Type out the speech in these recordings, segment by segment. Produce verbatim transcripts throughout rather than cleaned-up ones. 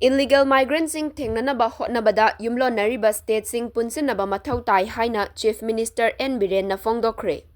Illegal migrantꯁꯤꯡ ꯊꯦꯡꯅꯅꯕ ꯍꯣꯠꯅꯕꯗ ꯌꯨꯝꯂꯣꯟꯅꯔꯤꯕ stateꯁꯤꯡ ꯄꯨꯟꯁꯤꯟꯅꯕ ꯃꯊꯧ ꯇꯥꯏ ꯍꯥꯏꯅ Chief Minister N ꯕꯤꯔꯦꯟꯅ ꯐꯣꯡꯗꯣꯛꯈ꯭ꯔꯦ꯫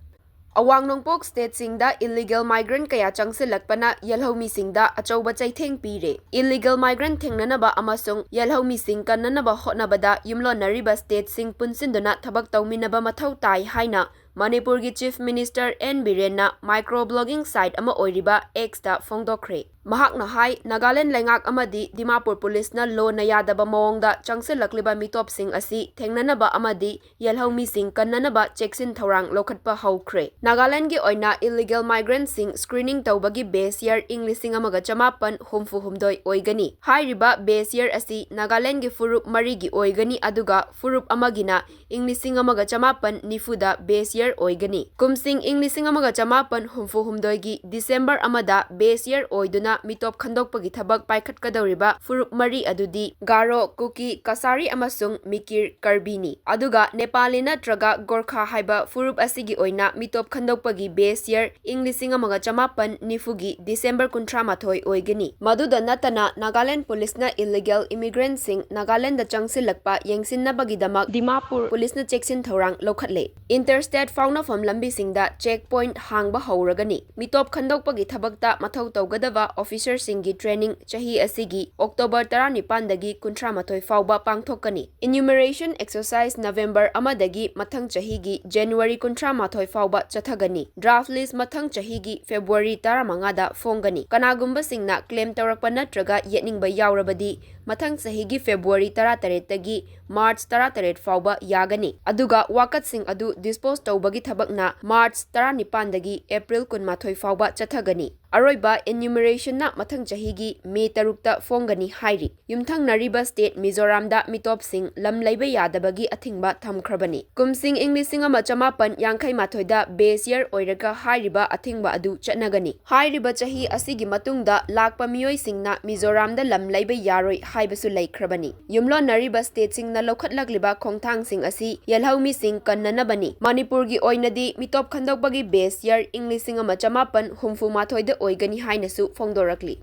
ꯑꯋꯥꯡ ꯅꯣꯡꯄꯣꯛ stateꯁꯤꯡꯗ illegal migrant ꯀꯌꯥ ꯆꯪꯁꯤꯜꯂꯛꯄꯅ ꯌꯦꯜꯍꯧꯃꯤꯁꯤꯡꯗ ꯑꯆꯧꯕ ꯆꯩꯊꯦꯡ ꯄꯤꯔꯦ꯫ Illegal migrant ꯊꯦꯡꯅꯅꯕ ꯑꯃꯁꯨꯡ ꯌꯦꯜꯍꯧꯃꯤꯁꯤꯡ ꯀꯟꯅꯅꯕ ꯍꯣꯠꯅꯕꯗ ꯌꯨꯝꯂꯣꯟꯅꯔꯤꯕ stateꯁꯤꯡ ꯄꯨꯟꯁꯤꯟꯗꯨꯅ ꯊꯕꯛ ꯇꯧꯃꯤꯟꯅꯕ ꯃꯊꯧ ꯇꯥꯏ ꯍꯥꯏꯅ ꯃꯅꯤꯄꯨꯔꯒꯤ Chief Minister N ꯕꯤꯔꯦꯟꯅ micro blogging site ꯑꯃ ꯑꯣꯏꯔꯤꯕ Xꯇ ꯐꯣꯡꯗꯣꯛꯈ꯭ꯔꯦ꯫ ꯃꯍꯥꯛꯅ ꯍꯥꯏ, ꯅꯥꯒꯥꯂꯦꯟ ꯂꯩꯉꯥꯛ ꯑꯃꯗꯤ ꯗꯤꯃꯥꯄꯨꯔ ꯄꯨꯂꯤꯁꯅ ꯂꯣꯅ ꯌꯥꯗꯕ ꯃꯑꯣꯡꯗ ꯆꯪꯁꯤꯜꯂꯛꯂꯤꯕ ꯃꯤꯇꯣꯞꯁꯤꯡ ꯑꯁꯤ ꯊꯦꯡꯅꯅꯕ ꯑꯃꯗꯤ ꯌꯦꯜꯍꯧꯃꯤꯁꯤꯡ ꯀꯟꯅꯅꯕ ꯆꯦꯛꯁꯤꯟ ꯊꯧꯔꯥꯡ ꯂꯧꯈꯠꯄ ꯍꯧꯈ꯭ꯔꯦ꯫ ꯅꯥꯒꯥꯂꯦꯟꯒꯤ ꯑꯣꯏꯅ illegal migrantꯁꯤꯡ screening ꯇꯧꯕꯒꯤ base year ꯏꯪ ꯂꯤꯁꯤꯡ ꯑꯃꯒ ꯆꯃꯥꯄꯟ ꯍꯨꯝꯐꯨ ꯍꯨꯝꯗꯣꯏ ꯑꯣꯏꯒꯅꯤ꯫ ꯍꯥꯏꯔꯤꯕ base year ꯑꯁꯤ ꯅꯥꯒꯥꯂꯦꯟꯒꯤ ꯐꯨꯔꯨꯞ ꯃꯔꯤꯒꯤ ꯑꯣꯏꯒꯅꯤ, ꯑꯗꯨꯒ ꯐꯨꯔꯨꯞ ꯑꯃꯒꯤꯅ ꯏꯪ ꯂꯤꯁꯤꯡ ꯑꯃꯒ ꯆꯃꯥꯄꯟ ꯅꯤꯐꯨꯗ base year ꯑꯣꯏꯒꯅꯤ꯫ ꯀꯨꯝꯁꯤꯡ ꯏꯪ ꯂꯤꯁꯤꯡ ꯑꯃꯒ ꯆꯃꯥꯄꯟ ꯍꯨꯝꯐꯨ ꯍꯨꯝꯗꯣꯏꯒꯤ December ꯑꯃꯗ base year ꯑꯣꯏꯗꯨꯅ ꯃꯤꯇꯣꯞ ꯈꯟꯗꯣꯛꯄꯒꯤ ꯊꯕꯛ ꯄꯥꯏꯈꯠꯀꯗꯧꯔꯤꯕ ꯐꯨꯔꯨꯞ ꯃꯔꯤ ꯑꯗꯨꯗꯤ ꯒꯥꯔꯣ, ꯀꯨꯀꯤ, ꯀꯁꯥꯔꯤ ꯑꯃꯁꯨꯡ ꯃꯤꯀꯤꯔ ꯀꯔꯕꯤꯅꯤ꯫ ꯑꯗꯨꯒ ꯅꯦꯄꯥꯂꯤ ꯅꯠꯇ꯭ꯔꯒ ꯒꯣꯔꯈꯥ ꯍꯥꯏꯕ ꯐꯨꯔꯨꯞ ꯑꯁꯤꯒꯤ ꯑꯣꯏꯅ ꯃꯤꯇꯣꯞ ꯈꯟꯗꯣꯛꯄꯒꯤ base year ꯏꯪ ꯂꯤꯁꯤꯡ ꯑꯃꯒ ꯆꯃꯥꯄꯟ ꯅꯤꯐꯨꯒꯤ December ꯀꯨꯟꯊ꯭ꯔꯥ ꯃꯥꯊꯣꯏ ꯑꯣꯏꯒꯅꯤ꯫ ꯃꯗꯨꯗ ꯅꯠꯇꯅ, ꯅꯥꯒꯥꯂꯦꯟ ꯄꯨꯂꯤꯁꯅ illegal immigrantꯁꯤꯡ ꯅꯥꯒꯥꯂꯦꯟꯗ ꯆꯪꯁꯤꯜꯂꯛꯄ ꯌꯦꯡꯁꯤꯟꯅꯕꯒꯤꯗꯃꯛ ꯗꯤꯃꯥꯄꯨꯔ ꯄꯨꯂꯤꯁꯅ ꯆꯦꯛꯁꯤꯟ ꯊꯧꯔꯥꯡ ꯂꯧꯈꯠꯂꯦ꯫ Interstate ꯐꯥꯎꯅꯐꯝ ꯂꯝꯕꯤꯁꯤꯡꯗ check point ꯍꯥꯡꯕ ꯍꯧꯔꯒꯅꯤ꯫ ꯃꯤꯇꯣꯞ ꯈꯟꯗꯣꯛꯄꯒꯤ ꯊꯕꯛꯇ ꯃꯊꯧ ꯇꯧꯒꯗꯕ officerꯁꯤꯡꯒꯤ training ꯆꯍꯤ ꯑꯁꯤꯒꯤ October ꯇꯔꯥꯅꯤꯄꯥꯟꯗꯒꯤ ꯀꯨꯟꯊ꯭ꯔꯥ ꯃꯥꯊꯣꯏ ꯐꯥꯎꯕ ꯄꯥꯡꯊꯣꯛꯀꯅꯤ꯫ Enumeration exercise November ꯑꯃꯗꯒꯤ ꯃꯊꯪ ꯆꯍꯤꯒꯤ January ꯀꯨꯟꯊ꯭ꯔꯥ ꯃꯥꯊꯣꯏ ꯐꯥꯎꯕ ꯆꯠꯊꯒꯅꯤ꯫ Draft list ꯃꯊꯪ ꯆꯍꯤꯒꯤ February ꯇꯔꯥꯃꯉꯥꯗ ꯐꯣꯡꯒꯅꯤ꯫ ꯀꯅꯥꯒꯨꯝꯕꯁꯤꯡꯅ claim ꯇꯧꯔꯛꯄ ꯅꯠꯇ꯭ꯔꯒ ꯌꯦꯠꯅꯤꯡꯕ ꯌꯥꯎꯔꯕꯗꯤ ꯃꯊꯪ ꯆꯍꯤꯒꯤ February ꯇꯔꯥꯇꯔꯦꯠꯇꯒꯤ March ꯇꯔꯥꯇꯔꯦꯠ ꯐꯥꯎꯕ ꯌꯥꯒꯅꯤ꯫ ꯑꯗꯨꯒ ꯋꯥꯀꯠꯁꯤꯡ ꯑꯗꯨ dispose ꯇꯧꯕꯒꯤ ꯊꯕꯛꯅ March ꯇꯔꯥꯅꯤꯄꯥꯟꯗꯒꯤ April ꯀꯨꯟꯃꯥꯊꯣꯏ ꯐꯥꯎꯕ ꯆꯠꯊꯒꯅꯤ꯫ ꯑꯔꯣꯏꯕ enumeration ꯃꯊꯪ ꯆꯍꯤꯒꯤ May ꯇꯔꯨꯛꯇ ꯐꯣꯡꯒꯅꯤ ꯍꯥꯏꯔꯤ꯫ ꯌꯨꯝꯊꯪꯅꯔꯤꯕ state ꯃꯤꯖꯣꯔꯥꯝꯗ ꯃꯤꯇꯣꯞꯁꯤꯡ ꯂꯝ ꯂꯩꯕ ꯌꯥꯗꯕꯒꯤ ꯑꯊꯤꯡꯕ ꯊꯝꯈ꯭ꯔꯕꯅꯤ꯫ ꯀꯨꯝꯁꯤꯡ ꯏꯪ ꯂꯤꯁꯤꯡ ꯑꯃ ꯆꯃꯥꯄꯟ ꯌꯥꯡꯈꯩ ꯃꯥꯊꯣꯏꯗ base year ꯑꯣꯏꯔꯒ ꯍꯥꯏꯔꯤꯕ ꯑꯊꯤꯡꯕ ꯑꯗꯨ ꯆꯠꯅꯒꯅꯤ꯫ ꯍꯥꯏꯔꯤꯕ ꯆꯍꯤ ꯑꯁꯤꯒꯤ ꯃꯇꯨꯡꯗ ꯂꯥꯛꯄ ꯃꯤꯑꯣꯏꯁꯤꯡꯅ ꯃꯤꯖꯣꯔꯥꯝꯗ ꯂꯝ ꯂꯩꯕ ꯌꯥꯔꯣꯏ ꯍꯥꯏꯕꯁꯨ ꯂꯩꯈ꯭ꯔꯕꯅꯤ꯫ ꯌꯨꯝꯂꯣꯟꯅꯔꯤꯕ stateꯁꯤꯡꯅ ꯂꯧꯈꯠꯂꯛꯂꯤꯕ ꯈꯣꯡꯊꯥꯡꯁꯤꯡ ꯑꯁꯤ ꯌꯦꯜꯍꯧꯃꯤꯁꯤꯡ ꯀꯟꯅꯅꯕꯅꯤ꯫ ꯃꯅꯤꯄꯨꯔꯒꯤ ꯑꯣꯏꯅꯗꯤ ꯃꯤꯇꯣꯞ ꯈꯟꯗꯣꯛꯄꯒꯤ base year ꯏꯪ ꯂꯤꯁꯤꯡ ꯑꯃ ꯆꯃꯥꯄꯟ ꯍꯨꯝꯐꯨ ꯃꯥꯊꯣꯏꯗ ꯑꯣꯏꯒꯅꯤ ꯍꯥꯏꯅꯁꯨ ꯐꯣꯡꯗꯣꯔꯛꯂꯤ꯫